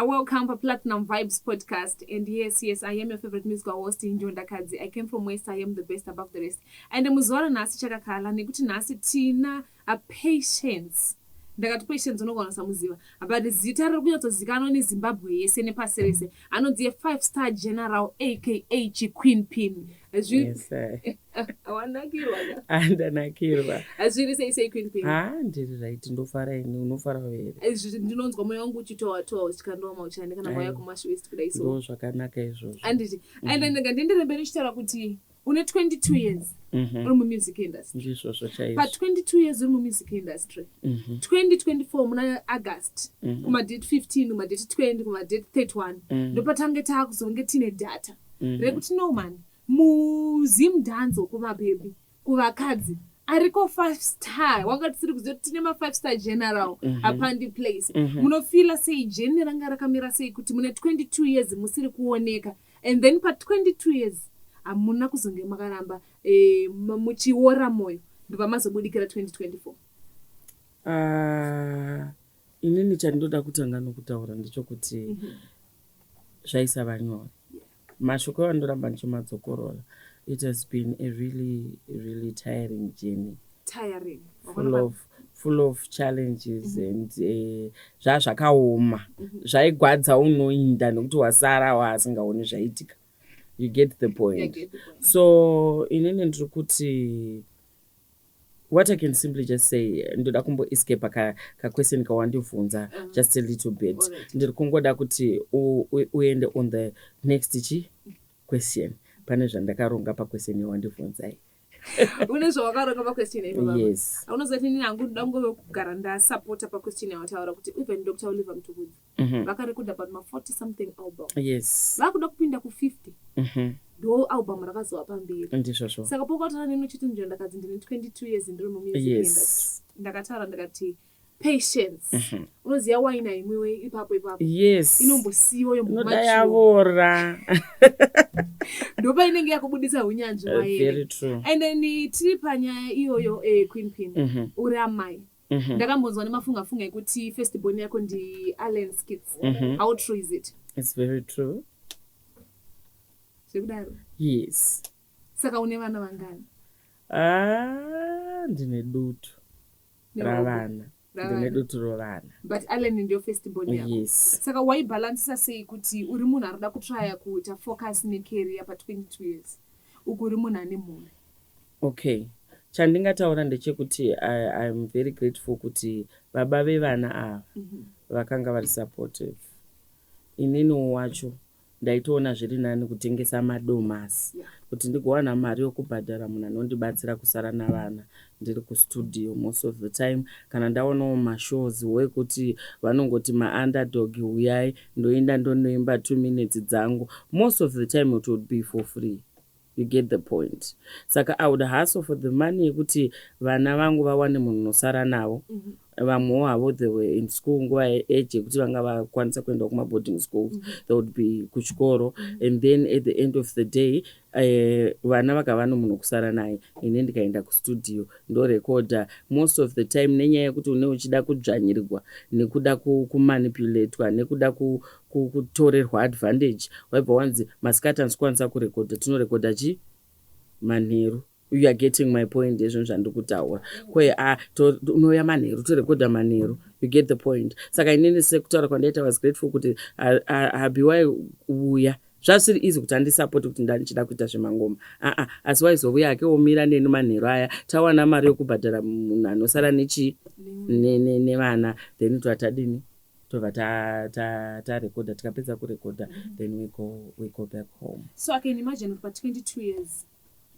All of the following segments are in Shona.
Welcome to Platinum Vibes Podcast. And yes, I am your favorite musical host, Ndonda Kadzi. I came from West, I am the best above the rest. And muzuva ranhasi chakakala nekuti nhasi tina a Patience. Ndakati Patience unogona kusamuziva, but zita riri kunyatsozikanwa neZimbabwe yese nepasi rese anonzi Five Star General, aka Chiqueen Pin. Yes, Wanakirwa? Andanakirwa. Zviri sei sei, Queen Pin? Ha, ndiri right, ndofara ini. Unofarawo here? Ndinonzwa mwoyo wangu uchitowa towa uchikandowa mauchane kana mauya kuMash West kudai so. Ndo zvakanaka izvozvo. Anditi and ndanga ndienderere mberi ndichitaura kuti une 22 years uri mumusic industry. Ndizvozvo chaizvo. Pa22 years uri mumusic industry, 2024 muna August, kumadate 15, kumadate 20, kumadate 31, ndopatange taakuzonge tine data rekuti no man, muZimdancehall, kumabhebhi, kuvakadzi ariko five star. Wanga tisiri kuziva kuti tine ma5 star general apandi place. Munofeela sei? Journey ranga rakamira sei kuti mune 22 years musiri kuoneka, and then pa22 years hamuna kuzonge makaramba muchiora mwoyo, ndobva mazobudikira 2024? Ah, inini chandinoda kutanga nokutaura ndechekuti zvaisava nyore. Mashoko andoramba ndichimadzokorora, it has been a really, really tiring journey. Tiring. Full of challenges and zvaa zvakaoma, zvaigwadza unoinda nekuti wasara waasingaoni zvaitika. You get the point? Get the point. So inini ndiri kuti what I can simply just say, ndoda kumboescape kaquestion kawandibvunza just a little bit. Ndiri kungoda kuti uende on the next chi question. Pane zvandakaronga paquestion yawandibvunzai. Une zvawakaronga paquestion ipo? Yes. Unozoti inini hangu ndoda ngove kugara ndasapota paquestion yawataura kuti even Dr Oliver Mtukudzi vakarekodha about ma40 something album, vakuda kupinda ku50, ndo album rakazova pamberi. Ndizvozvo. Saka pokataura neni uchiti ndakadzi ndine 22 years ndiri mumusic industry, ndakataura ndakati Patience, unoziva waina imwewe ipapo ipapo inombosiyiwa. Inoda Yombomachuwa. Yavora. Ndopainenge yakubudisa unyanzvi hwayo. Very true. And then tiri panyaya iyoyo, Queen Pin, uri amai. Ndakambonzwa nemafungafunga ekuti first born yako ndi Allen Skits. How true is it? It's very true. Zvekudaro? Yes. Saka une vana vangani? Ah, ndine dutu ravana. Ravana. Ndine dutu rovana. But Allen ndiyo first born yako? Yes. Saka waibhalansisa sei kuti uri munhu ari kuda kutraya kuita focus necareer pa22 years, uku uri munhu ane mhuri? Okay, chandingataura ndechekuti I'm very grateful kuti baba vevana ava vakanga vari supportive. Ininiwo wacho ndaitoona zviri nani kutengesa madomasi kuti ndigowana mari yokubhadhara munhu anondibatsira kusara navana. Ndiri kustudio most of the time. Kana ndaonawo mashows wekuti vanongoti maunderdog uyai, ndoenda ndonoimba 2 minutes dzangu. Most of the time it would be for free, you get the point? Saka I would hustle for the money yekuti vana vangu vawane munhu unosara navo. Vamwewo havo, they were in school, nguva yeage yekuti vanga vakwanisa kuenda kumaboarding schools, they would be kuchikoro. And then at the end of the day, vana vakava nomunhu wekusara naye, ini ndikaenda kustudio ndorekodha most of the time. Nenyaya yekuti une uchida kudzvanyirirwa nekuda kumanipulatwa, nekuda kutorerwa advantage, waibva wanzi masikati handisi kurekodha, tinorekodha chi manheru. You are getting my point? Ezvinhu zvandiri kutaura kwe unouya manheru, torekodha manheru. You get the point? Saka inini, sekutaura kwandaita, was grateful kuti hubby waiuya. Zvasiri easy kuti andisapoti kuti ndandichida kuita zvemangoma aa, asi waizouya ake omira neni manheru aya, tawana mari yokubhadhara munhu anosara nechi nevana, then tova tadini, tobva tarekodha. Tikapedza kurekodha, then we go back home. So I can imagine kuti pa22 years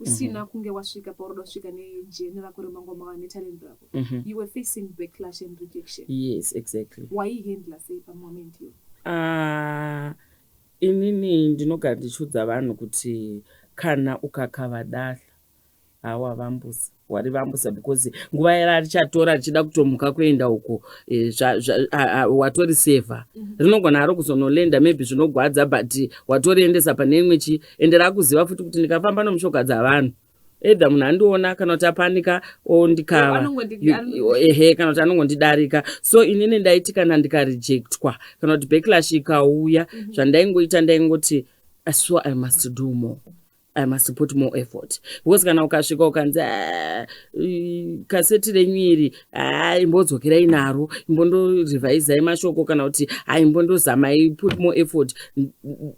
usina kunge wasvika pauroda kusvika nejourney rako remangoma netalent rako, you were facing backlash and rejection. Yes, exactly. Waihandla sei pamoment iyo? Ah, inini ndinogara ndichiudza vanhu kuti kana ukakava dahla, hawavambusa, warivambusa, because nguva yarichatora richida kutomuka kuenda uko, watorisevha. Rinogona haro kuzonolenda maybe zvinogwadza, but watoriendesa pane imwe chi, ende rakuziva futi kuti ndikafamba nomushoka dzavanhu. Either munhu andiona kana kuti apanika ondikava. Ehe, kana kuti anongondidarika. So inini ndaiti kana ndikarejectwa kana kuti backlash ikauya, zvandaingoita, ndaingoti, "So I must do more, I must put more effort," because kana ukasvika ukanzi, "Ah, kaseti renyu iri, ah, imbodzokerai naro, imbondorevhaisai mashoko," kana kuti, "Ah, imbondozamai, put more effort,"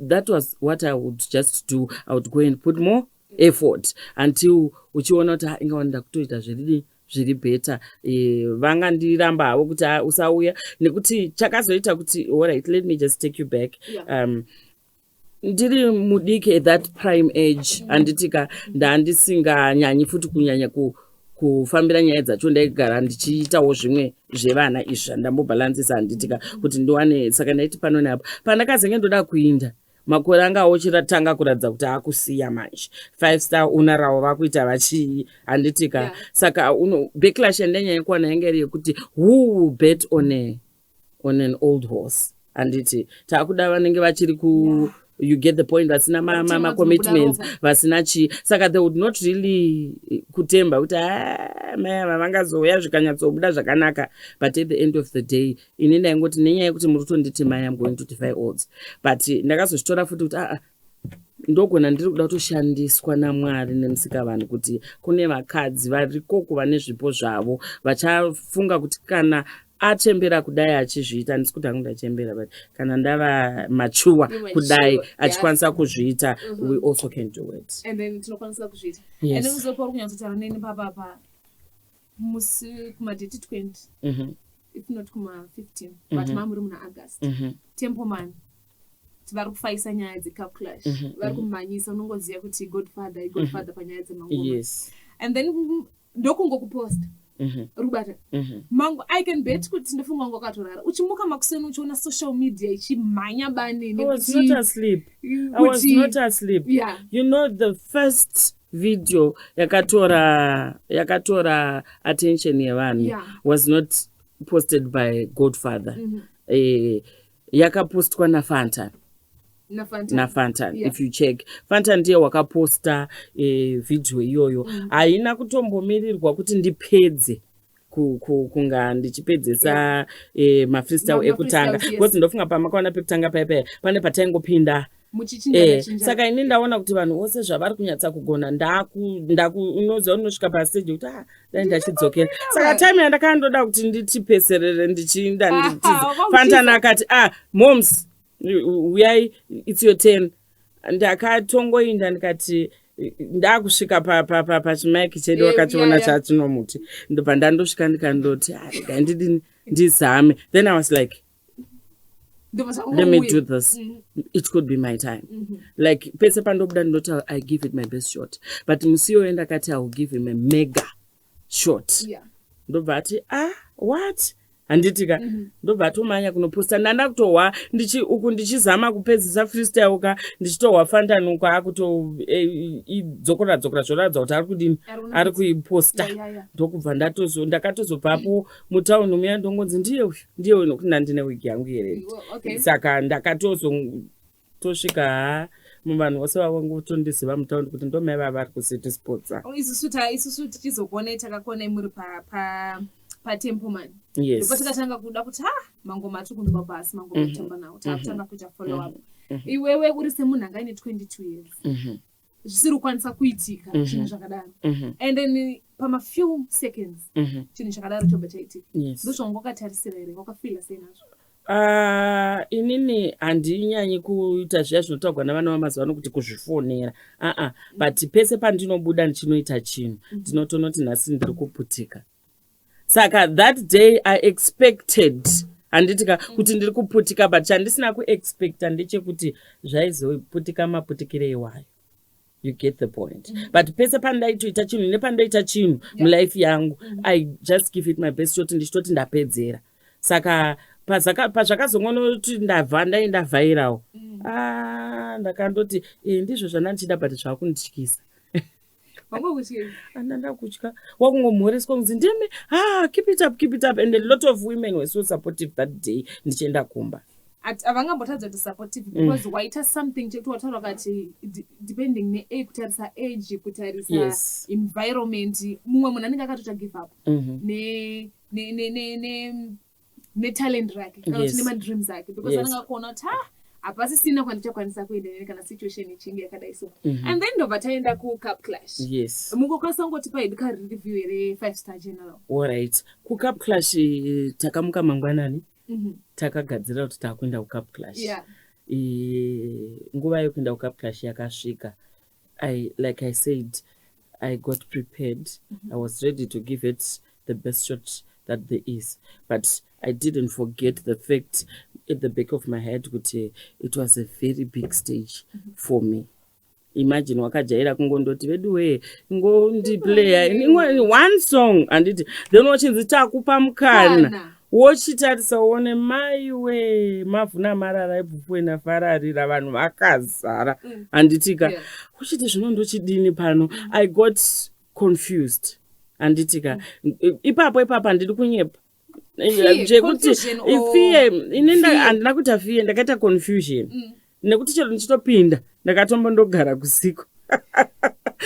that was what I would just do. I would go and put more effort until uchiona kuti, "Ah, ingawa ndakutoita zviridii, zviri better." Vangandiramba havo kuti, "Ah, usauya," nekuti chakazoita kuti, alright, let me just take you back. Ndiri mudiki at that prime age, handitika, ndandisinganyanyi futi kunyanya kufambira nyaya dzacho. Ndaigara ndichiitawo zvimwe zvevana izvi zvandambobhalansisa, handitika, kuti ndiwane. Saka ndaiti pano neapo pandakazenge ndoda kuinda, makore anga ochitanga kuratidza kuti akusiya manje, five star unarawo vakuita vachii, handitika? Saka backlash yandainyanya kuwana yanga iri yekuti, who will bet on an old horse? Handiti taakuda vanenge vachiri ku, you get the point, vasina macommitments, vasina chii. Saka they would not really kutemba kuti, "Ah, mai ava vangazouya zvikanyatsobuda zvakanaka." But at the end of the day, ini ndaingoti nenyaya yekuti muri kutonditi mai, am going to defy odds. But ndakazozvitora futi kuti, aa, ndogona ndiri kuda kutoshandiswa naMwari nemusikavanhu, kuti kune vakadzi varikoko vane zvipo zvavo, vachafunga kuti kana achembera kudai achizviita, handisi kuti hangu ndachembera, but kana ndava mature kudai achikwanisa kuzviita, we also can do it. And then tinokwanisa kuzviita. And then uzopa uri kunyatsotaura neni papapa musi kumadate 20, if not kuma-15, but mamuri muna August, Templeman vari kufaisa nyaya dzecup clash, vari kumhanyisa. Unongoziva kuti godfather igodfather panyaya dzemangoma. And then ndokungokuposta, uri kubata mangu. I can bet kuti ndofunga wanga wakatorara, uchimuka makuseni uchiona social media ichimhanya bani. I was not asleep. I was not asleep. You know, the first video yakatora attention yevanhu was not posted by Godfather. Yakapostwa naFantan. NaFantan. NaFantan. If you check, Fantan ndiye wakaposta video iyoyo. Haina kutombomirirwa kuti ndipedze kunga ndichipedzesa mafreestyle ekutanga, because ndofunga pamakaona pekutanga paipaya pane pataingopinda. Muchichinjana chinjana. Saka ini ndaona kuti vanhu vose zvavari kunyatsa kugona, ndaku unoziva, unosvika pastage kuti, ah, dai ndachidzokera. Saka time yandakandoda kuti nditipeserere ndichiinda, nditize, Wakakutiza. Fantan akati, "Ah, moms, uyai, it's your turn." Ndakatongoinda ndikati ndakusvika pachimic chedu, wakachiona chatinomuti. Ndobva ndandosvika ndikandoti, "Ah, regai ndidini, ndizame." Then I was like, Ndobva "Let me zvangouya. do this. It could be my time." Like pese pandobuda ndinoti I give it my best shot, but musi iyoyo ndakati I will give him a mega shot. Ndobva ati, "Ah, what?" Handitika, ndobva atomanya kunoposta. Ndanda kutohwa uku ndichizama kupedzisa freestyle ka, ndichitohwa Fantan akuto idzokora dzokora, zvoratidza kuti ari kudini, ari kuiposta. Ndokubva ndakatozobvapo mutauni muya, ndongonzi, "Ndiye uyu, ndiye uyu," nokuti ndandine wigi yangu yered. Saka ndakatozotosvika, ha, muvanhu vose vavangotondiziva mutaundi kuti ndomai vava vari kuCity Sports. Isusu tichizokuonai, takakuonai muri paTempleman. Ndopatakatanga kuda kuti, ha, mangoma atiri kunzwa pasi, mangoma ekutamba nawo, takutanga kuita follow up. Iwewe uri semunhu anga aine 22 years, zvisiri kukwanisa kuitika zvinhu zvakadaro, and then pamafew seconds chinhu chakadaro chobva chaitika. Ndozvawanga wakatarisira here? Wakafeela sei nazvo? Ah, inini handinyanyi kuita zviya zvinotaurwa navana vamazuva ano kuti kuzvifonera, aa, but pese pandinobuda ndichinoita chinhu, ndinotonoti nhasi ndiri kuputika. Saka that day I expected, handitika, kuti ndiri kuputika, but chandisina kuexpecta ndechekuti zvaizoputika maputikire iwayo. You get the point? But pese pandaitoita chinhu, nepandoita chinhu mulife yangu, I just give it my best shot, ndichitoti ndapedzera. Saka pazvakazongonoti ndabva ndaindavhairawo, ah, ndakandoti, "Eh, ndizvo zvandandichida," but zvakundityisa. Wanga kutya? Andanda kutya, wakungomhoreswa kunzi ndimi. Ah, keep it up, keep it up. And a lot of women were so supportive that day ndichienda kumba. Havangambotadza kuti supportive because waita something chekuti wataura kati depending ne kutarisa age, kutarisa environment, mumwe munhu anenge akatoita give up netalent rake kana kuti nemadreams ake because anenge akuona kuti ha, hapasisina kwandichakwanisa kuenda nene kana situation ichinge yakadai so. And then ndobva taenda kuCup Clash. Mungokwanisa kungotipa hedu kareview here, Five Star General? Alright, kuCup Clash takamuka mangwanani, takagadzirira kuti taakuenda kuCup Clash. Nguva yekuenda kuCup Clash yakasvika. Like I said, I got prepared. I was ready to give it the best shot that there is, but I didn't forget the fact at the back of my head kuti it was a very big stage for me. Imagine wakajaira kungondoti, "Vedu wee, ngondiplaya one song," handiti? Then wochinzi, "Takupa mukana." Kana. Wochitarisa uone, maiwe, mavhuna marara ebhuku nafararira, vanhu vakazara, handitika? Uchiti, "Zvino ndochidini pano?" I got confused, handitika? Ipapo ipapo, handidi kunyepa. Fear, Zvekuti confusion fear ini Fear. Handina kuita fear, ndakaita confusion nekuti chero ndichitopinda ndakatombondogara kusiko,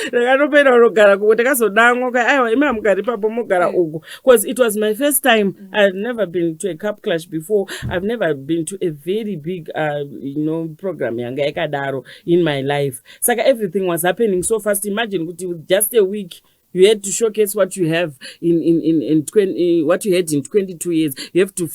ndakatopinda kundogara kuko, ndakazodamwa kai, "Aiwa, imi hamugari ipapo, mogara uku," because it was my first time. I've never been to a Cup Clash before. I've never been to a very big program yanga yakadaro in my life. Saka everything was happening so fast. Imagine kuti with just a week you had to showcase what you have in 20, what you had in 22 years. You have to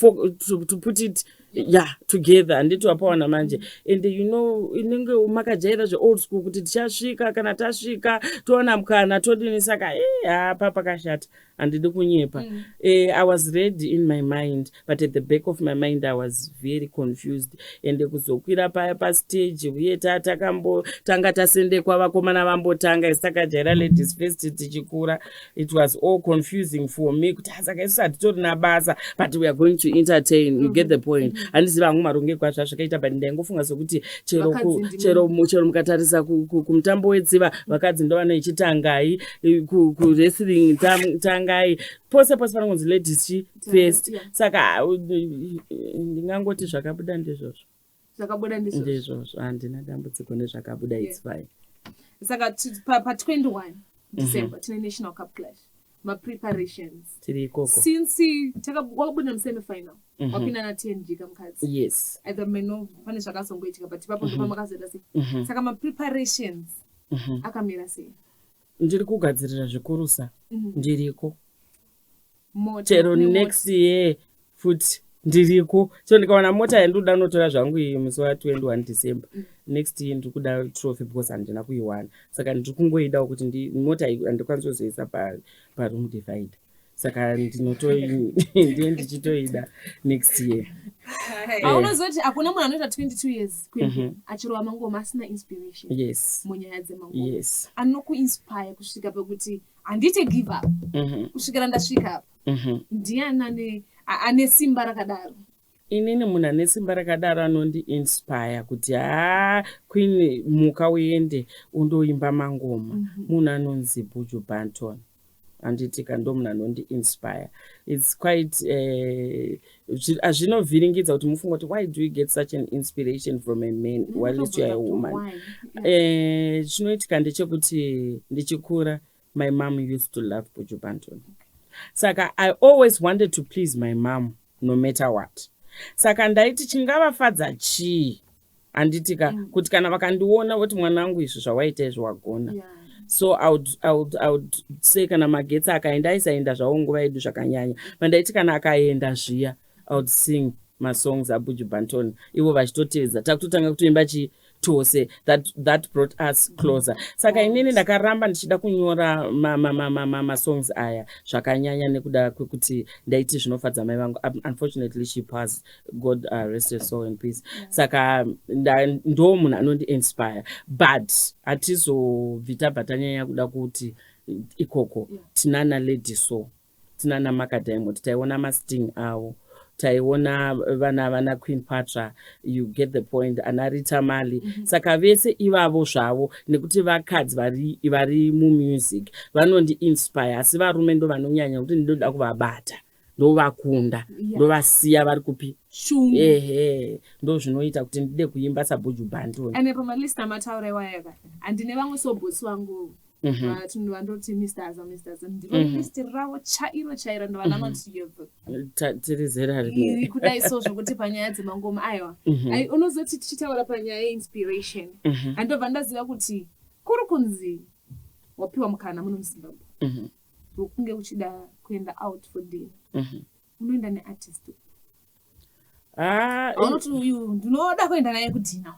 put it, yeah, together, handiti? Wapawana manje. And inenge makajaira zveold school kuti tichasvika, kana tasvika toona mukana, todini. Saka hapa pakashata, handidi kunyepa. I was ready in my mind, but at the back of my mind I was very confused. And kuzokwira paya pastage, uye takambotanga tasendekwa, vakomana vambotanga, isi takajaira ladies first tichikura. It was all confusing for me kuti, "Ah, saka isusu hatitorina basa, but we are going to entertain." You get the point? Handizivi hangu marongeko azvo azvakaita, but ndaingofunga sokuti chero Vakadzi chero mukatarisa kumutambo wetsiva, vakadzi ndo vanoichitangai, kuwrestling tangai, pose pose panongonzi ladies chi first. Saka ndingangoti zvakabuda ndizvozvo. Zvakabuda ndizvozvo. Ndizvozvo, handina dambudziko nezvakabuda. It's fine. Saka pa21 December tine National Cup Clash, mapreparations? Tiri ikoko. Since wakabuda musemifinal, wapinda naTNG kamukadzi. Yes. Either meno pane zvakazongoitika, but ipapo ndopamakazoita sei? Saka mapreparations akamira sei? Ndiri kugadzirira zvikurusa. Ndiriko. Mota, Chero kune mota. next year futi ndiriko. So ndikawana mota yandinoda, notora zvangu iyi musi wa21 December. Next year ndiri kuda trophy because handina kuiwana, saka ndiri kungoidawo kuti mota iyi handikwanisi kuzoisa paroom divider, saka ndiye ndichitoida next year. Haunozoti hakuna munhu anoita 22 years Queen achirova mangoma asina inspiration munyaya dzemangoma. Anokuinspire kusvika pekuti, "Handite give up kusvikira ndasvika apa," ndiani ane simba rakadaro? Inini munhu ane simba rakadaro anondiinspire kuti, "Haa, Queen, muka uende undoimba mangoma," munhu anonzi Buju Banton, handitika? Ndo munhu anondiinspire. It's quite zvinovhiringidza kuti mufunga kuti, why do you get such an inspiration from a man whilst you are a woman? Why? Yeah. Chinoitika ndechekuti ndichikura, my mom used to love Buju Banton, saka I always wanted to please my mom no matter what. Saka ndaiti, chingavafadza chii, handitika? Kuti kana vakandiona voti, "Mwana wangu, izvi zvawaita izvi wagona." So I would say kana magetsi akaenda, aisaenda zvavo nguva yedu zvakanyanya, but ndaiti kana akaenda zviya, I would sing masongs aBuju Banton, ivo vachitoteedza, takutotanga kutoimba chi tose. That brought us closer. Saka inini ndakaramba ndichida kunyora masongs aya zvakanyanya nekuda kwekuti ndaiti zvinofadza mai vangu. Unfortunately she passed. God rest her soul in peace. Saka ndo munhu anondiinspire, but hatizobvi tabva tanyanya kuda kuti ikoko. Tinana Lady Saw, tinana Macadimond, taiona masting avo, taiona vana Queen Patra, you get the point, ana Rita Marley. Saka vese ivavo zvavo, nekuti vakadzi vari mumusic vanondiinspire, asi varume ndo vanonyanya nekuti ndinoda kuvabata. Ndovakunda, ndovasiya vari kupi? Shungu. Ehe, ndo zvinoita kuti ndide kuimba saBuju Banton. Ende pamalist amataura iwayaka, handine vamwe sobhosi vangu vandoti Mr Aza, Mr Aza, ndiro list ravo chairo chairo, ndovanamati. Tiri zera rimwe. Iri kudai so, zvokuti panyaya dzemangoma, aiwa. Ai, unozoti tichitaura panyaya yeinspiration, handobva ndaziva kuti kuri kunzi wapiwa mukana muno muZimbabwe wekunge uchida kuenda out for dinner, unoenda neartist Ah, aunoti uyu ndinoda kuenda naye kudinner,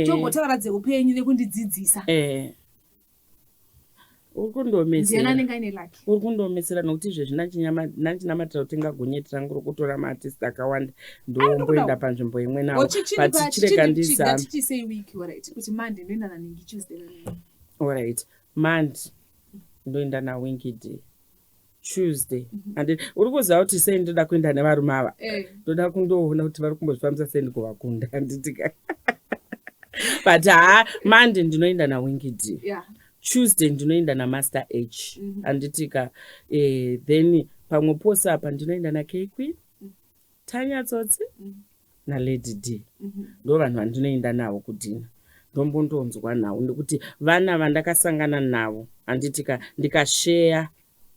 tombotaura dzeupenyu nekundidzidzisa? Uri Ndiani kundomesera. Anenge aine lucky. Uri kundomesera, nokuti izvezvi nachinamatira kutenga gonyeti rangu rokutora maartist akawanda, ndomboenda panzvimbo imwe navo, but chirega ndizame. Ngatichisei week, alright, kuti Monday ndoenda naningi, Tuesday naningi. Alright, Monday ndoenda naWinky D, Tuesday andi uri kuziva kuti sei ndoda kuenda nevarume ava? Ndoda kundoona kuti vari kumbozvifambisa sei, ndigovakunda, handitika? But haa, Monday ndinoenda naWinky D, Tuesday ndinoenda naMaster H, handitika? Then pamwe pose apa ndinoenda naK Queen, Tanya Tsotsi naLady D. Ndo vanhu vandinoenda navo kudinner, ndombondonzwa nhau, nekuti vana vandakasangana navo, handitika, ndikasheya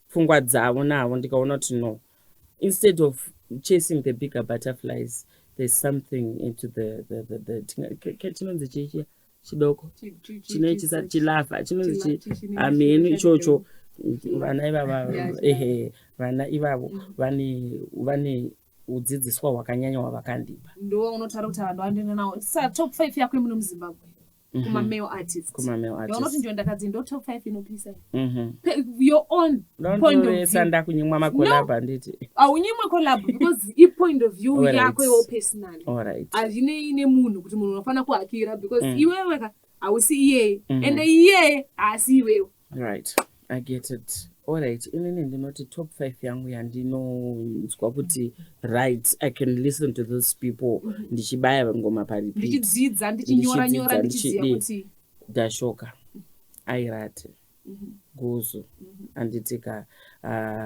pfungwa dzavo navo, ndikaona kuti no, instead of chasing the bigger butterflies, there's something into the chinonzi chii chiya chidoko chinoitisa chilarva, chinonzi hamhenu ichocho. Vana ivava, ehe, vana ivavo vane udzidziswa hwakanyanya hwavakandipa. Ndo unotaura kuti vanhu vandoenda nawo sa top 5 yako yemuno muZimbabwe kumamale artist? Kumamale Yaunoti artist. Ndiyo ndakadzi, ndo top 5 inopisa. Your own point of Ndondovesa view. ndakunyimwa macollab, handiti? Haunyimwe collab because ipoint of view yako iwo personally. Alright. Hazvinei nemunhu kuti munhu unofanira kuhakira, because iwewe ka hausi iyeye, ende iyeye haasi iwewe. Right, I get it. Alright, inini ndinoti top 5 yangu yandinonzwa kuti right, I can listen to those people ndichibaya ngoma parepeat, Ndichidzidza, ndichinyora nyora, Ndichidzidza, ndichiziva ndichidi. kuti Dashoka, Airate, Guzu, handitika,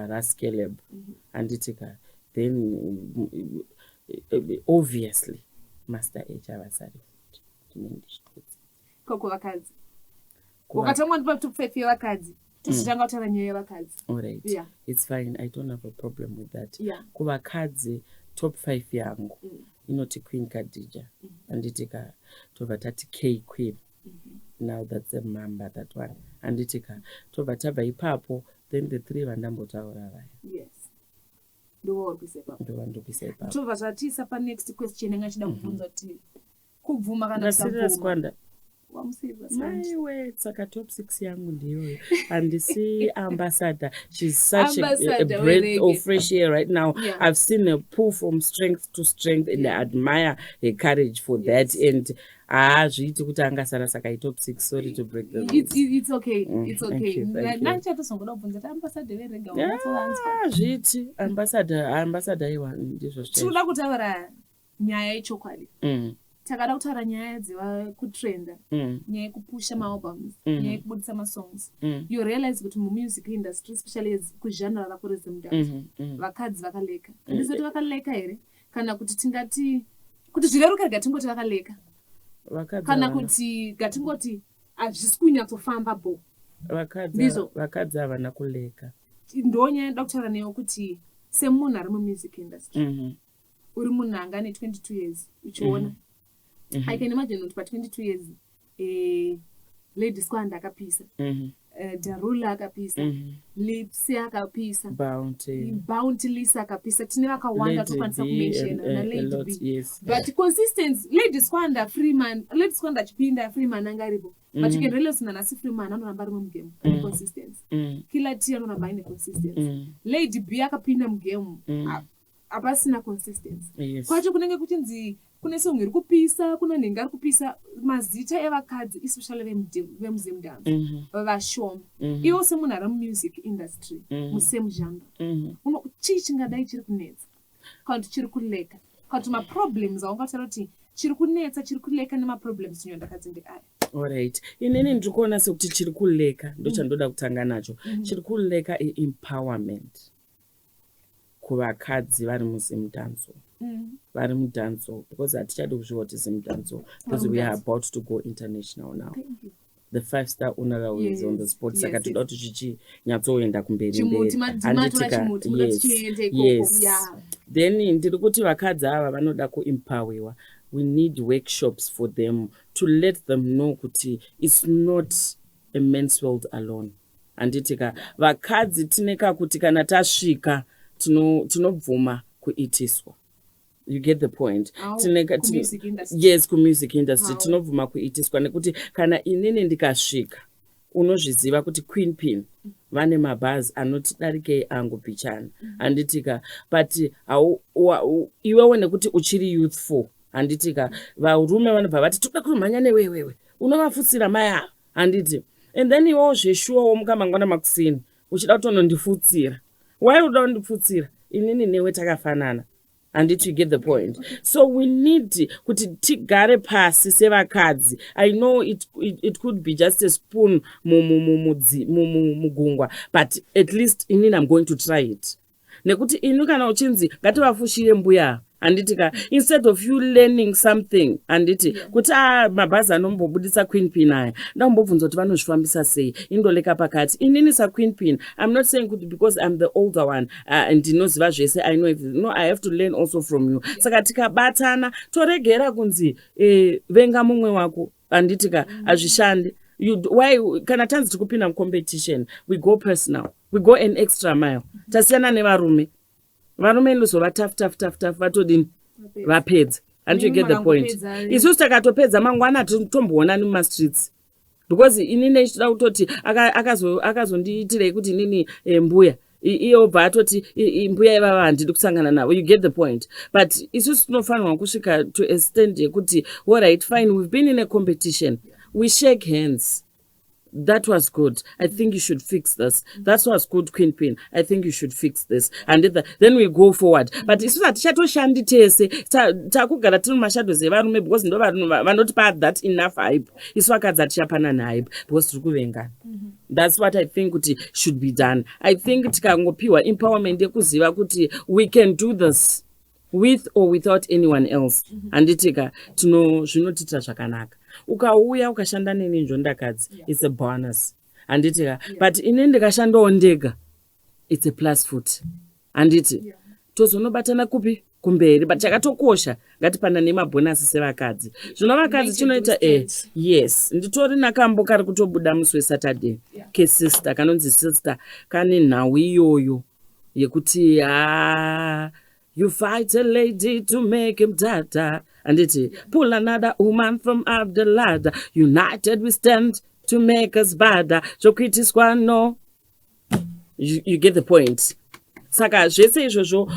Rascaleb, handitika, then obviously Master H avasari futi, ndinenge ndichitodzi. Koko vakadzi, ukatanga ndipa top 5 yevakadzi, tichitanga kutaura nyaya yevakadzi. Alright. It's fine, I don't have a problem with that. Kuvakadzi, top 5 yangu inoti Queen Khadija, handitika, tobva tati K Queen. Now that's a mamba, that one, handitika? Tobva tabva ipapo, then the three vandambotaura vaya. Yes, ndovauri kuisa ipapo. Ndovandokuisa ipapo. Tobva zvatiisa panext question yanga achida kubvunza kuti kubvuma kana Ndasirira kusabvuma. Squanda. Wamusirira Squanda. Maiwe, saka top 6 yangu ndiyoyo. Handisi Ambassador. She's such a Ambassador breath wereggae. of fresh air right now. I've seen her pull from strength to strength and I admire her courage for that, and haazviiti kuti angasara, saka itop 6. Sorry to break the rules. It's okay. It's Thank okay. you, thank you. Ndichatozongoda kubvunza kuti Ambassador vereggae unyatsovanzwa? Ah, zviiti Ambassador, Ambassador, iwa ndizvo zvichaizvo. Tinoda kutaura nyaya yechokwadi. Takada kutaura nyaya dzeva kutrenda, nyaya yekupusha maalbums, nyaya yekubudisa masongs. You realize kuti mumusic industry, especially as kugenre rako reZimdancehall, vakadzi vakaleka. Handizoti vakaleka here, kana kuti tingati kuti zvireruke, rega tingoti vakaleka, Vakadzi kana havana kuti ngatingoti hazvisi kunyatsofamba bo. Vakadzi Ndizvo. Vakadzi havana kuleka. Ndo nyaya ndoda kutaura neyo kuti semunhu ari mumusic industry, uri munhu anga ane 22 years uchiona, I can imagine kuti pa22 years, Lady Squanda akapisa, Darula akapisa, Lipsy akapisa, Bounty. Bounty Lisa akapisa, tine vakawanda Lady tokwanisa B kumenshena and, a naLady lot, B. But consistency, Lady Squanda, Freeman, Lady Squanda achipinda, Freeman anga aripo, but you can realize nanhasi Freeman anoramba ari mugame ane consistency. Killer T anoramba aine consistency. Lady B akapinda mugame, hapasina consistency. Kwacho kunenge kuchinzi kune song iri kupisa, kuna nhenga ari kupisa. Mazita evakadzi, especially vemuZimdancehall, vashoma. Iwo semunhu ari mumusic industry, musame genre, chii chingadai chiri kunetsa kana kuti chiri kuleka, kana kuti maproblems aungataura kuti chiri kunetsa, chiri kuleka, nemaproblems nyondakadzi ndeaya? Alright, inini ndiri kuona sekuti chiri kuleka, ndo chandoda kutanga nacho, chiri kuleka iempowerment. Kuvakadzi vari muZimdancehall, vari mudancehall, because hatichadi kuzviva kuti Zimdancehall, because we are about to go international now. Thank you. The five star honorary is on the spot. Saka toda kuti zvichinyatsoenda kumberi. Chimuti Mberi. matora. Handitika? Chimuti muda tichiende ikoko. Yes. Then ndiri kuti vakadzi ava vanoda kuempowerwa. We need workshops for them to let them know kuti it's not a man's world alone, handitika? Vakadzi tine kakuti kana tasvika tinobvuma kuitiswa. You get the point? Au, kumusic industry. Yes, kumusic industry. How? Tinobvuma kuitiswa nekuti kana inini ndikasvika, unozviziva kuti Queen Pin vane mabhazi anoti darikei angu pichana, handitika? But iwewo nekuti uchiri youthful, handitika, varume vanobva vati toda kunomhanya newewewe, unovafutsira mai ava, handiti? And then iwewo zveshuwawo mukamangwana makusini uchida kutonondifutsira. Why uda kundipfutsira? Inini newe takafanana, handiti? You get the point? So we need kuti tigare pasi sevakadzi. I know it could be just a spoon mugungwa, but at least inini I'm going to try it, nekuti ini kana uchinzi ngativafushire mbuya, handiti ka, instead of you learning something, handiti, kuti a mabhazi anombobudisa Queen Pin aya, ndambobvunza kuti vanozvifambisa sei, indoleka pakati. Inini saQueen Pin, I'm not saying kuti because I'm the older one, ndinoziva zvese, I know everything. No, I have to learn also from you. Saka tikabatana, toregera kunzi venga mumwe wako, handiti ka? Hazvishandi. Why kana tanzi tiri kupinda mucompetition, we go personal, we go an extra mile. Tasiyana nevarume. Varume indozova tough, tough, tough, tough, vatodini? Vapedza, and you get the point? Makangopedza. Isusu takatopedza, mangwana tomboonani mumastreets, because inini ichitoda kutoti akazondiitirei kuti inini mbuya iye obva atoti mbuya ivava handidi kusangana navo. You get the point? But isusu tinofanirwa kusvika to a stand yekuti, alright, fine, we've been in a competition, we shake hands. That was good, I think you should fix this. That was good, Queen Pin, I think you should fix this. And then we go forward. But isusu hatichatoshandi tese, takugara tiri mumashadows evarume, because ndo vanotipa that enough hype. Isu vakadzi hatichapanani hype because tiri kuvengana. That's what I think kuti should be done. I think tikangopiwa empowerment yekuziva kuti we can do this with or without anyone else, handitika, tino zvinotiitira zvakanaka. Ukauya ukashanda neni, njondakadzi, it's a bonus, handitika? But ini ndikashandawo ndega, it's a plus futi, handiti? Yeah. Tozonobatana kupi? Kumberi. But chakatokosha, ngatipanane mabhonasi sevakadzi. Zvino vakadzi United tinoita we stand. Yes, nditori nakambo kari kutobuda musi weSaturday kesister, kanonzi Sister, kane nhau iyoyo yekuti ha, you fight a lady to make him dada, handiti? Pull another woman from up the ladder. United we stand to make us better. Zvokuitiswa no. You get the point? Saka zvese izvozvo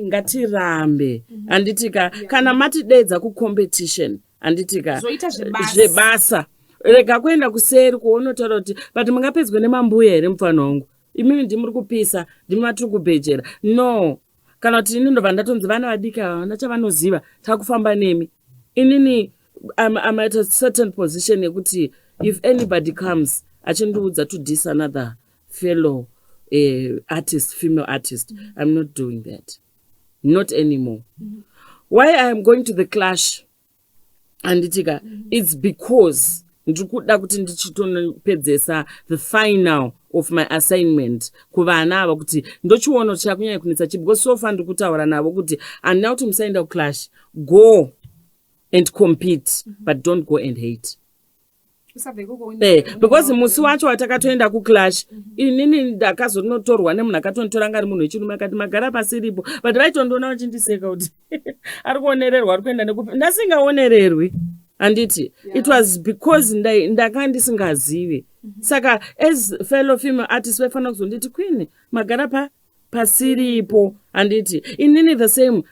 ngatirambe, handitika? Kana matidedza kucompetition, handitika, Zvoita zvebasa. Zvebasa. Rega kuenda kuseri kuonotaura kuti, but mungapedzwe nemambuya here, mufana wangu? Imimi ndimuri kupisa, ndimi matiri kubhejera. No, kana kuti ini ndobva ndatonzi vana vadiki ava vana chavanoziva, takufamba nemi. Inini I'm at a certain position yekuti if anybody comes achindiudza to dis another fellow artist, female artist, I'm not doing that, not anymore. Why I am going to the clash, handitika, it's because ndiri kuda kuti ndichitonopedzesa the final of my assignment kuvana ava, kuti ndochiona kuti chakunyanya kunetsa chi, because so far ndiri kutaura navo kuti handina kuti musaenda kuclash. Go and compete, but don't go and hate. Usabva ikoko Because musi wacho watakatoenda kuclash, inini ndakazonotorwa nemunhu akatonditora, anga ari munhu wechirume, akati magara pasiripo, but vaitondiona vachindiseka kuti ari kuonererwa, ari kuenda nekupi. Ndasingaonererwi, handiti? It was because ndanga ndisingazivi. Saka as fellow female artist vaifanira kuzonditi, "Queen, magara pasiripo," handiti? Inini the same,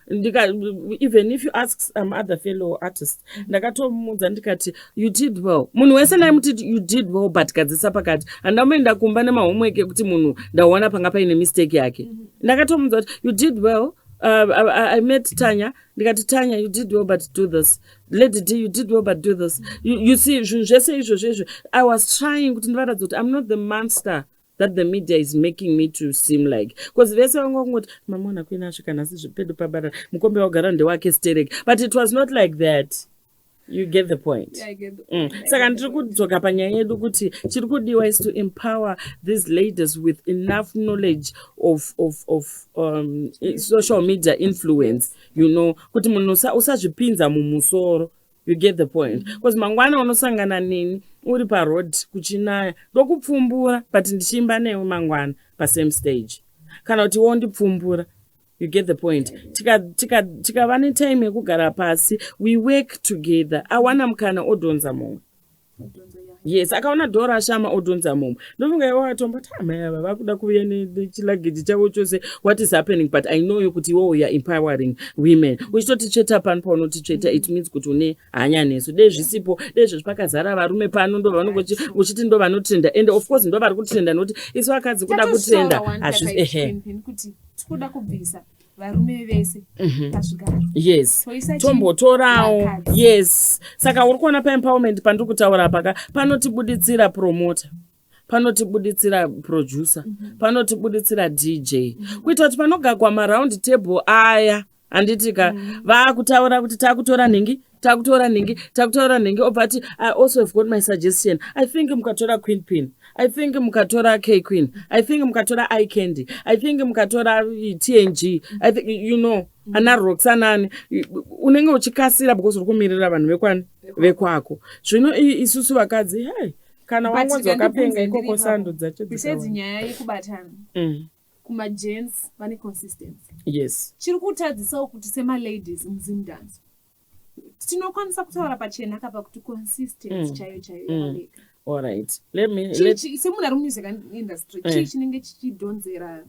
even if you ask some other fellow artist, ndakatomudza ndikati, "You did well." Munhu wese ndaimuti, "You did well, but gadzisa pakati." Handamboenda kumba nemahomework ekuti munhu ndaona panga paine mistake yake. Ndakatomudza kuti, "You did well." I met Tanya, ndikati, "Tanya, you did well, but do this. Lady D, you did well, but do this." You see, zvinhu zvese izvozvo izvo I was trying kuti ndivaratidze kuti I'm not the monster. that the media is making me to seem like, because vese vanga kungoti mamona Queen asvika nhasi zvipedu pabara, mukombe wagara ndewake sterek, but it was not like that. You get the point? Yeah, I get the point. Saka ndiri kudzoka panyaya yedu kuti chiri kudiwa is to empower these ladies with enough knowledge of social media influence, kuti munhu usazvipinza mumusoro. You get the point? Because mangwana unosangana neni uri paroad kuchinaya, ndokupfumbura, but ndichiimba newe mangwana pasame stage, kana kuti wondipfumbura. You get the point? Tikava tika netime yekugara pasi, we work together. Awana mukana, odhonza mumwe. Yes, akaona dhora ashama, odhonza mumwe. Ndofunga iwe watomboti, "Amai ava vakuda kuuya nechiluggage chavo chose. What is happening?" But I know you kuti iwewo you are empowering women. Uchitotitsveta pano paunotitsveta, it means kuti une hanya nesu. Dei zvisipo, dei zvezvi pakazara varume pano, ndo vanongochi uchiti ndo vanotrenda, and of course ndo vari kutrenda, nokuti isu vakadzi kuda kutrenda hazvi ehe. Kuti tikuda kubvisa varume vese pazvigaro. Yes. Toisa Tombotorawo. Vakadzi. Yes, saka uri kuona paempowerment pandiri kutaura paka panotibuditsira promoter, panotibuditsira producer, panotibuditsira DJ, kuita kuti panogagwa maround table aya, handitika? Vaakutaura kuti taakutora nhingi, takutora nhingi, takutora nhingi, obva ati, "I also have got my suggestion. I think mukatora Queen Pin, I think mukatora K Queen, I think mukatora iCandy, I think mukatora TNG, I think ana Roxanani." Unenge uchikasira because uri kumirira vanhu vekwani, vekwako. Zvino isusu vakadzi, hei, kana But wangonzi wakapenga ngandibvunze ikoko, ndiri sando ipapo. dzacho Besides dzikawanda. nyaya yekubatana, kumagents vane consistency. Chiri kutadzisawo kuti semaladies muZimdance tinokwanisa kutaura pachena kapa kuti consistency chaiyo chaiyo yakaleka. All right, let me Semunhu ari mumusic industry, chii chinenge chichidhonzera?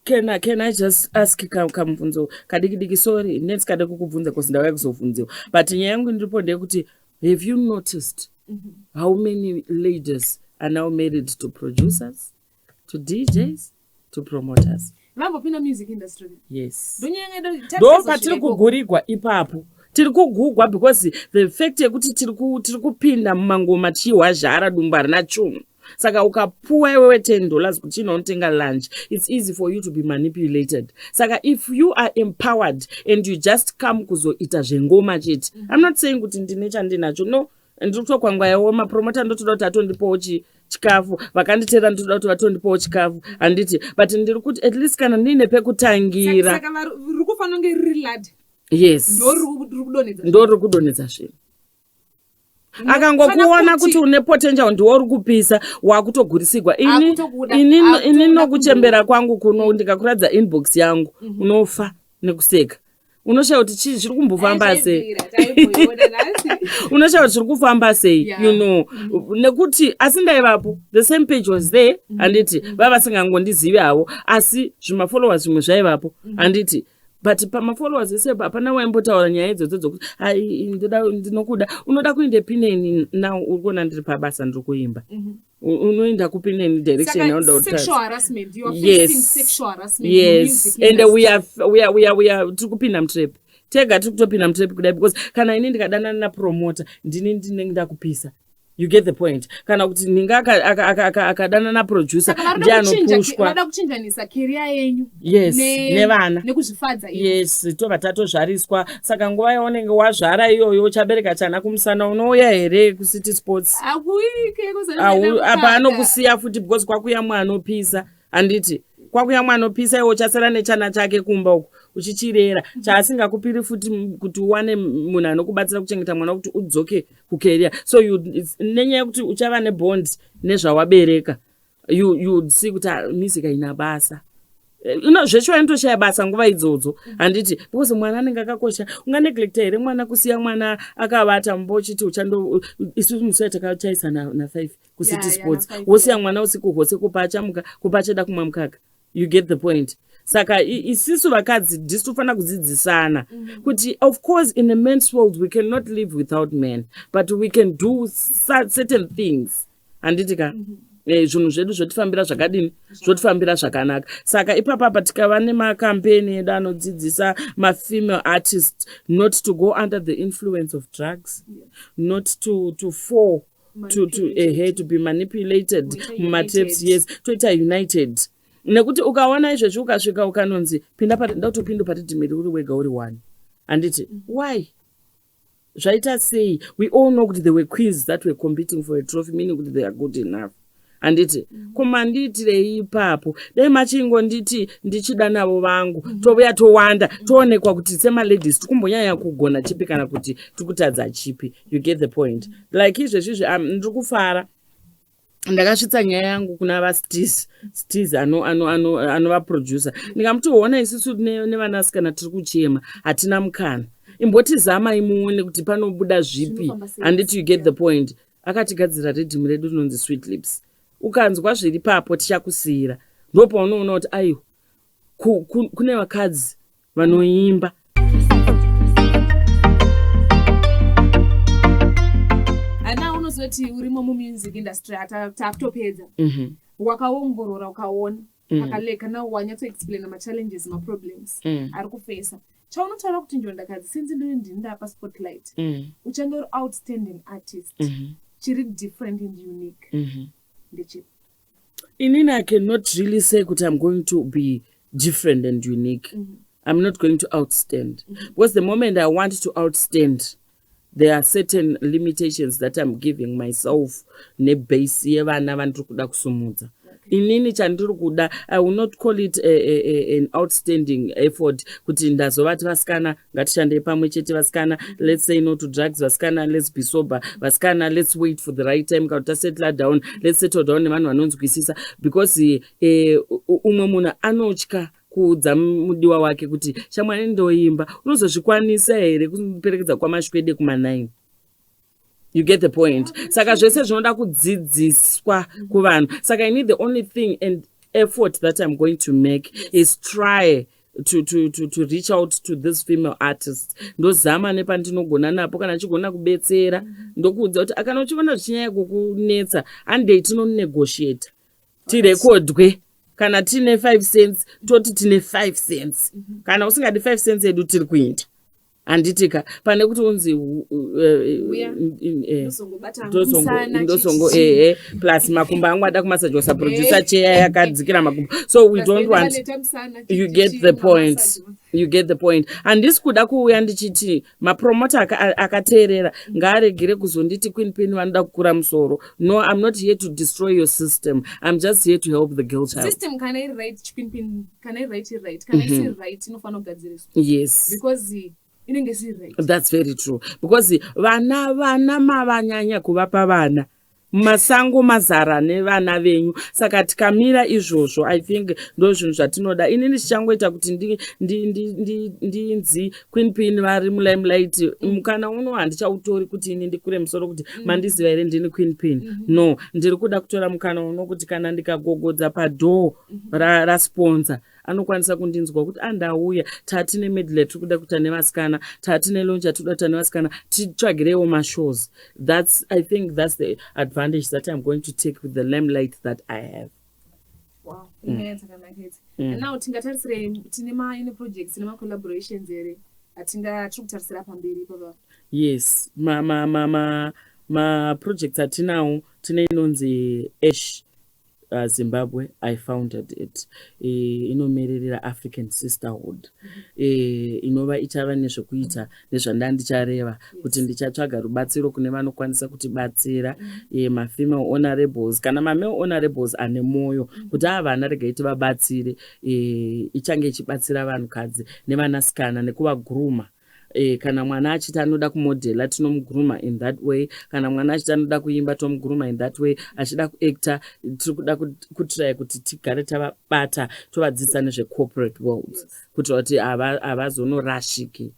Can I just ask kamubvunzo kadiki diki? Sorry, ndisingade kukubvunza because ndauya kuzobvunziwa, but nyaya yangu ndiripo ndeyekuti, have you noticed how many ladies are now married to producers, to DJs, to promoters? Vambopinda music industry? Yes. Ndonyanya. Ndo patiri kugurigwa ipapo. Tiri kugugwa because the fact yekuti tiri kupinda mumangoma tichihwazhara, dumbu harina chunhu. Saka ukapuwa iwewe $10 kuti chinonotenga lunch, it's easy for you to be manipulated. Saka if you are empowered and you just come kuzoita zvengoma chete, I'm not saying kuti ndine chandinacho, no. Ndiri kutokwangwayawo mapromota, ndotoda kuti atondipawo chikafu, vakanditeera ndotoda kuti vatondipawo chikafu, handiti? But ndiri kuti at least kana ndiine pekutangira. Saka riri kufanira kunge riri ladder? Yes. Ndo riri kudonhedza? Ndo riri kudonhedza zvinhu. Akangokuona kuti une potential, ndiwo uri kupisa, wakutogurisirwa. Ini Akutokuda ini nokuchembera kwangu kuno, ndikakuradza inbox yangu, unofa nekuseka. Unoshaya kuti chii zviri kumbofamba sei. Achaibvira, taimboiona nhasi. Unoshaya kuti zviri kufamba sei. Nekuti asi ndaivapo, the same page was there, handiti? Vava vasingangondizivi havo, asi zvimafollowers zvimwe zvaivapo, handiti? But pamafollowers ese hapana waimbotaura nyaya idzodzo dzokuti ai ndoda, ndinokuda, unoda kuende pineni. Now uri kuona ndiri pabasa, ndiri kuimba. Unoenda kupineni direction Saka yaunoda kutaura? sexual harassment, you are facing Yes. sexual harassment in Yes. music And industry. we are tiri kupinda mutrap tega, tiri kutopinda mutrap kudai, because kana ini ndikadanana napromoter, ndini ndinenge ndakupisa. You get the point? Kana kuti ninge akadanana naproducer, Saka varikuda ndiye anopushwa. Varikuda kuchinjanisa career yenyu Yes, nevana. nekuzvifadza ivo. Yes, tobva tatozvariswa. Saka nguva yaunenge wazvara iyoyo, uchabereka chana kumusana, unouya here kuCity Sports? Akuike. Apa anokusiya futi because kwakuya mwana anopisa, handiti? Kwakuya mwana anopisa, iwe uchasara nechana chake kumba uku uchichirera, chaasingakupiri futi kuti uwane munhu anokubatsira kuchengeta mwana kuti udzoke kucareer. So nenyaya yekuti uchava nebond nezvawabereka, you'd see kuti, ah, music haina basa. Ino zveshuwa inotoshaya basa nguva idzodzo, handiti? Because mwana anenge akakosha. Unganeglecta here mwana, kusiya mwana akavata mumba uchiti uchando? Isusu musi watakachaisa na5 kuCity Sports, na 5, wosiya mwana usiku hwose, kupa achamuka, kupa achada kumwa mukaka. You get the point? Saka isisu vakadzi ndisi tofanira kudzidzisana kuti of course in a man's world we cannot live without men, but we can do certain things, handiti ka? Zvinhu zvedu zvotifambira zvakadini? Zvotifambira zvakanaka. Saka ipapapa tikava nemacampaign edu anodzidzisa mafemale artist not to go under the influence of drugs, not to fall. to be manipulated mumatraps. Yes, toita united, nekuti ukaona izvezvi ukasvika ukanonzi pinda, ndatopinda pariddim uri wega, uri one, handiti? Why? Zvaita sei? We all know kuti there were queens that were competing for a trophy, meaning kuti they are good enough, handiti? Ko mandiitirei ipapo? Dai machingonditi ndichida navo vangu, tovuya towanda, toonekwa kuti semaladies tikumbonyanya kugona chipi kana kuti tikutadza chipi. You get the point? Like izvezvizvi ndiri kufara, ndakasvitsa nyaya yangu kuna vaStis Stis anova producer, ndikamuti, "Hona, isusu nevanasikana tiri kuchema, hatina mukana. Imbotizamai muone kuti panobuda zvipi," handiti? You get the point? Akatigadzira riddim redu rinonzi Sweet Lips. Ukanzwa zviri papo, tichakusiyira. Ndopaunoona kuti aiwa, kune vakadzi vanoimba. Ana unozoti urimo mumusic industry, takutopedza. Wakaongorora ukaona pakaleka now wanyatsoexplaina machallenges, maproblems ari kufesa. Chaunotaura kuti Njondakadzi, since ndini ndini ndapa spotlight, uchange uri outstanding artist, chiri different and unique ndechipi? Inini I cannot really say kuti I'm going to be different and unique. I'm not going to outstand, because the moment I want to outstand, there are certain limitations that I'm giving myself nebase yevana vandiri kuda kusumudza. Inini chandiri kuda, I will not call it an outstanding effort kuti ndazovati, "Vasikana, ngatishandei pamwe chete. Vasikana, let's say no to drugs. Vasikana, let's be sober. Vasikana, let's wait for the right time. Kana tasettle down, let's settle down nevanhu vanonzwisisa," because umwe munhu anotya kuudza mudiwa wake kuti, "Shamwari, ndoimba." Unozozvikwanisa here kuperekedza kwamashwede kuma9? You get the point? Saka zvese zvinoda kudzidziswa kuvanhu. Saka I need, the only thing and effort that I'm going to make is try to reach out to this female artist. Ndozama nepandinogona napo. Kana chigona kubetsera, ndokuudza kuti kana uchiona zvichinyanya kukunetsa, handei tinonegotiata, tirekodwe. Kana tine 5 cents, toti tine 5 cents. Kana usingadi 5 cents edu, tiri kuenda, handitika? Pane kuti unzi ndozongo ehe, plus makumbo angu ada kumasajwa saproducer, cheya yakadzikira makumbo, so we don't want. You get the point? You get the point? Handisi kuda kuuya ndichiti mapromota akateerera ngaaregere kuzonditi Queen Pin vanoda kukura musoro. No, I'm not here to destroy your system. I'm just here to help the girl child. System kana iri right, Queen Pin, kana iri right, iri right. Kana isiri right, inofanira kugadziriswa. Because inenge isiri right. That's very true, because vana mavanyanya kuvapa vana mumasango mazara nevana venyu. Saka tikamira izvozvo, I think ndo zvinhu zvatinoda. Inini chichangoita kuti ndinzi Queen Pin vari mulimelight, mukana uno handichautori kuti ini ndikure musoro kuti mandiziva here, ndini Queen Pin. No, ndiri kuda kutora mukana uno kuti kana ndikagogodza padoor rasponsor, anokwanisa kundinzwa kuti andauya, tatine medley tiri kuda kuita nevasikana, tatine launch tiri kuda kuita nevasikana, titsvagireiwo mashows. That's, I think that's the advantage that I'm going to take with the limelight that I have. Wow, inyaya dzakanaka idzi. Now tingatarisirei? Tine maine projects nemacollaborations here atinga tiri kutarisira pamberi ipapa? Yes, maprojects atinawo, tine inonzi Ash Zimbabwe. I founded it. Inomiririra African sisterhood. Inova ichava nezvekuita nezvanda ndichareva kuti ndichatsvaga rubatsiro kune vanokwanisa kutibatsira, mafemale honorables kana mamale honorables ane mwoyo kuti ava vana regai tivabatsire. Ichange ichibatsira vanhukadzi nevanasikana nekuvagrooma. Kana mwana achiti anoda kumodhela, tinomugrooma in that way. Kana mwana achiti anoda kuimba, tomugrooma in that way. Achida kuacta, tiri kuda kutraya kuti tigare tavabata, tovadzidzisa nezvecorporate world kuitira kuti havazonorashiki.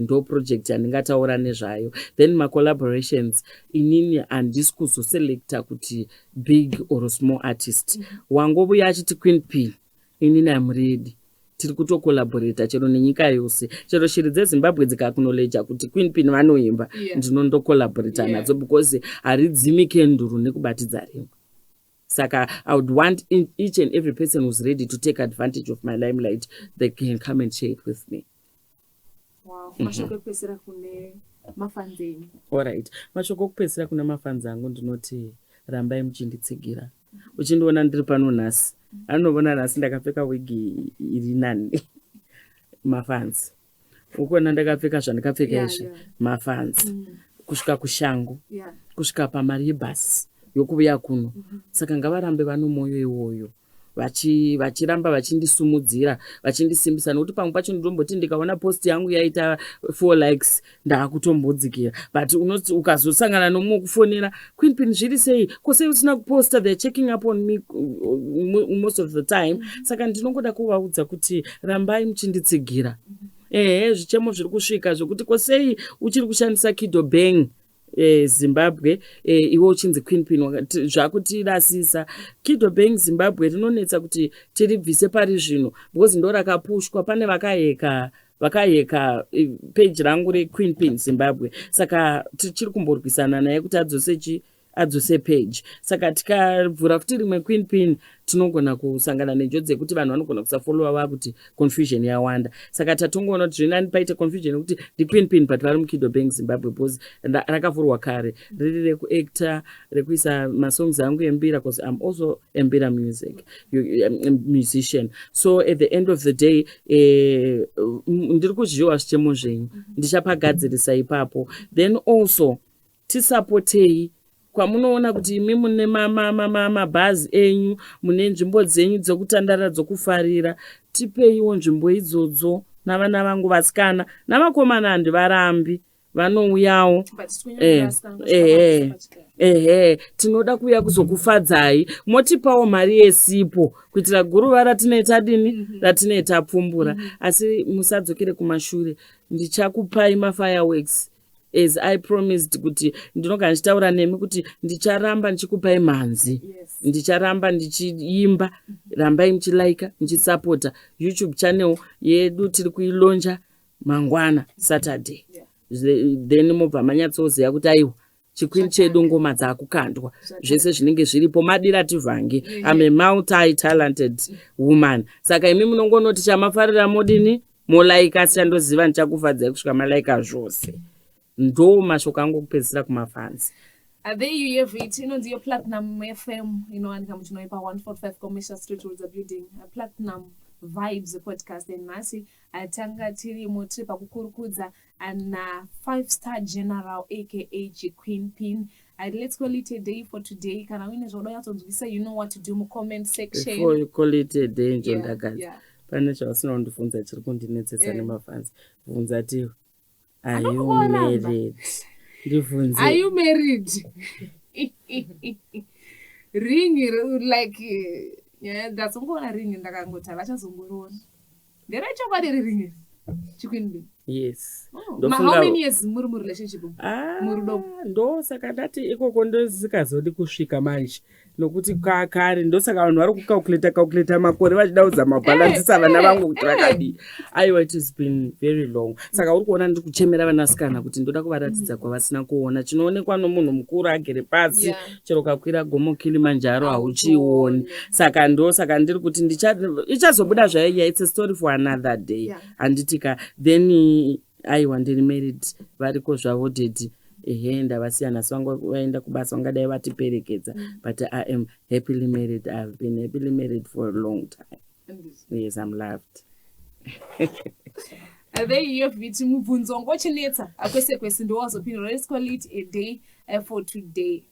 Ndo project yandingataura nezvayo. Then macollaborations, inini handisi kuzoselecta kuti big or small artist. Wangovuya achiti Queen Pin, inini am ready. Tiri kutocollaborata chero nenyika yose, chero shiri dzeZimbabwe dzikaacknowledga kuti Queen Pin vanoimba, ndinondocollaborata nadzo, because haridzimi kenduru nekubatidza rimwe. Saka I would want each and every person who's ready to take advantage of my limelight, they can come and share it with me. Wow. Mashoko ekupedzisira kune mafans enyu. Alright, mashoko okupedzisira kuna mafans angu ndinoti rambai muchinditsigira. Uchindiona ndiri pano nhasi, anoona nhasi ndakapfeka wigi iri nani, mafans. Ukuona ndakapfeka zvandakapfeka izvi, mafans. Kusvika kushangu, kusvika pamari yebhasi yokuuya kuno. Saka ngavarambe vano mwoyo iwoyo, vachiramba vachindisumudzira, vachindisimbisa, nokuti pamwe pacho ndinomboti ndikaona post yangu yaita four likes, ndaakutombodzikira, but unoti ukazosangana nomumwe wekufonera, "Queen Pin, zviri sei? Ko sei usina kuposta?" They are checking up on me most of the time. Saka ndinongoda kuvaudza kuti rambai muchinditsigira. Ehe, zvichemo zviri kusvika zvokuti ko sei uchiri kushandisa Kido Bang Zimbabwe, iwe uchinzi Queen Pin? Zvakutirasisa. Kido Bang Zimbabwe rinonetsa kuti tiribvise pari zvino because ndo rakapushwa. Pane vakahacka page rangu reQueen Pin Zimbabwe, saka tichiri kumborwisana naye kuti adzose chi adzose page. Saka tikavhura futi rimwe Queen Pin, tinogona kusangana nenjodzi yekuti vanhu vanogona kusafollowa, vakuti confusion yawanda. Saka tatongoona kuti zvinani paite confusion yekuti ndiQueen Pin but vari muKido Bank Zimbabwe, because rakavhurwa kare riri rekuacta, rekuisa masongs angu embira, because I'm also embira music musician. So at the end of the day, ndiri kuzviwa zvichemo zvenyu, ndichapagadzirisa ipapo. Then also tisapotei kwamunoona kuti imi mune mabhazi enyu, mune nzvimbo dzenyu dzokutandara, dzokufarira, tipeiwo nzvimbo idzodzo navana vangu vasikana navakomana. Handivarambi, vanouyawo. Ehe, tinoda kuuya kuzokufadzai, motipawo mari yesipo kuitira guruva ratinee tadini, ratinee tapfumbura. Asi musadzokere kumashure, ndichakupai mafireworks as I promised, kuti ndinogara ndichitaura nemi kuti ndicharamba ndichikupai mhanzi, ndicharamba ndichiimba. Rambai muchilaika, muchisapota YouTube channel yedu. Tiri kuilauncha mangwana Saturday. Then mobva manyatsoziva kuti aiwa, chiqueen chedu, ngoma dzaakukandwa, zvese zvinenge zviripo. Madira tivhange. I'm a multi talented woman, saka imi munongonoti chamafarira modini, molaika. Asi chandoziva, ndichakufadzai kusvika malaika zvose. Ndo mashoko angu okupedzisira kumafans. There you have it. Inonzi iyo Platinum FM, inowanika muchinoipa 145 Commercial Street, Rudza Building. Platinum Vibes Podcast, and nhasi tanga tirimo, tiri pakukurukudza na Five Star General, aka Chiqueen Pin. Let's call it a day for today. Kana uine zvauda kunyatsonzwisa, you know what to do mucomment section. Before you call it a day, njondakadzi, pane zvausina kundibvunza chiri kundinetsesa nemafans. Bvunza tiwe, are you married? Ndibvunze. Are you married? Ring, like, ndazongoona ring, ndakangoti havachazongoriona. Nderechokwadi rering iri, chiqueen Pin? Yes. Oh. How many years muri murelationship? Ah, murudo? Ndosaka ndati ikoko ndosikazodi kusvika manje, nokuti kakare ndosaka vanhu vari kucalculata calculata makore vachida kuzama kubhalansisa vana vangu kuti vakadii. Aiwa, it has been very long. Saka uri kuona ndiri kuchemera vanasikana kuti ndoda kuvaratidza kwavasina kuona. Chinoonekwa nomunhu mukuru agere pasi, chero kakwira gomo Kilimanjaro hauchioni. Saka ndosaka ndiri kuti ichazobuda zvaiya. It's a story for another day. Handitika? Then aiwa, ndiri married, variko zvavo daddy. Ehe, ndavasiyana asi vanga vaenda kubasa, vangadai vatiperekedza, but I am happily married. I have been happily married for a long time. Yes, I'm loved. There you have it. Mubvunzo wanga uchinetsa kwese kwese ndowazopindura. Let's call it a day for today.